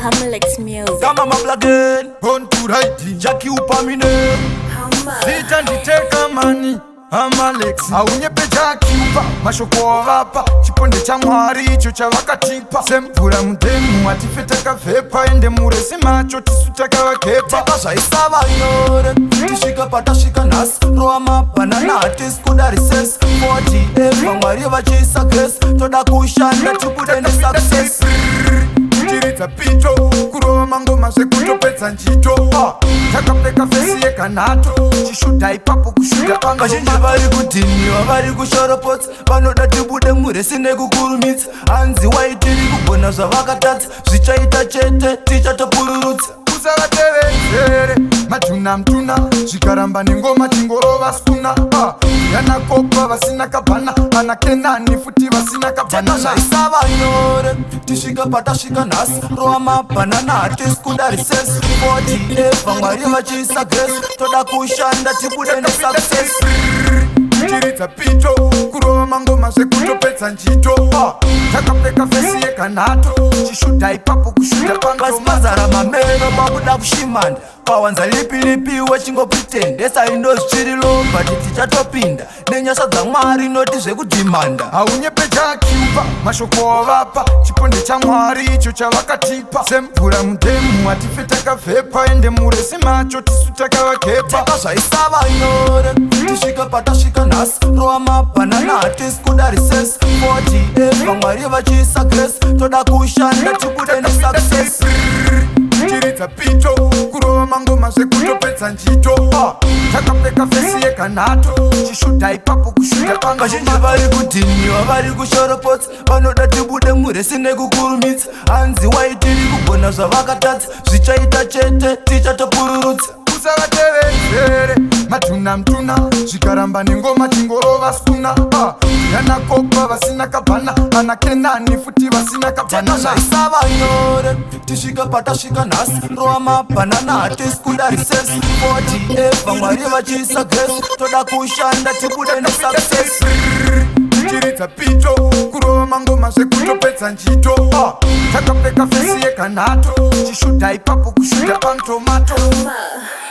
Hamlex Music. Kama maplagen Born to ride. Jackie upamine. Zita nditeka mani Amalex haunyepe Jakiupa mashoko avapa chiponde chaMwari icho chavakatipa semvura mudhemu hatife takavhepa ende muresi macho tisu takavakepa. Teka zvaisava nyore tisvika patasvika nhasi. Rova mabhanana, hatisi kuda recess. 40 eva Mwari vachiisa grace, toda kushanda tibude nesuccess. Tichiridza pito kurova mangoma zvekutopedza njito. Ah, takapfeka face yekanato chishuta ipapo kushuta. Vazhinji vari kudhiniwa, vari kushoropotsa, vanoda tibude muresi nekukurumidza. Hanzi wai tiri kugona zvavakatadza, zvichaita chete, tichatopururudza. Usavatevedzere matuna mtuna, zvikaramba nengoma chingorova skuna. Ah, yanakopa vasina kabhana, ana Kenani futi vasina kabhanana. Zvaisava nyore tisvika patasvika nhasi. Rova mabhanana, hatisi kuda recess. 40 eva Mwari vachiisa grace, toda kushanda tibude nesuccess. Tichiridza pito kurova mangoma zvekutopedza njito. Ah, takapfeka face yekanato chishuta ipapo kushuta. Pasi pazara mameno, pakuda kushimanda pawanza lipilipi wechingopretend esaindo zvichiri low, but tichatopinda nenyasha dzaMwari, noti zvekudhimanda. Haunyepe Jakiupa mashoko avapa chiponde chaMwari icho chavakatipa semvura mudhemu hatife takavhepa ende muresi macho tisu takavakepa. Teka zvaisava nyore tisvika patasvika nhasi. Rova mabhanana, hatisi kuda recess. 40 eva Mwari vachiisa grace, toda kushanda tibude nesuccess. Tichiridza pito kurova mangoma zvekutopedza njito. Ah, takapfeka face yekanato chishuta ipapo kushuta. Vazhinji vari kudhiniwa, vari kushoropotsa, vanoda tibude muresi nekukurumidza. Hanzi wai tiri kugona zvavakatadza, zvichaita chete, tichatopururudza. Usavatevedzere matuna mtuna, zvikaramba nengoma chingorova skuna. Ah, yanakopa vasina kabhana, ana Kenani futi vasina kabhanana. Zvaisava nyore tisvika patasvika nhasi. Rova mabhanana, hatisi kuda recess. 40 eva Mwari vachiisa grace, toda kushanda tibude nesuccess. Tichiridza pito kurova mangoma zvekutopedza njito. Ah, takapfeka face yekanato chishuta ipapo kushuta pamtomato. Hama.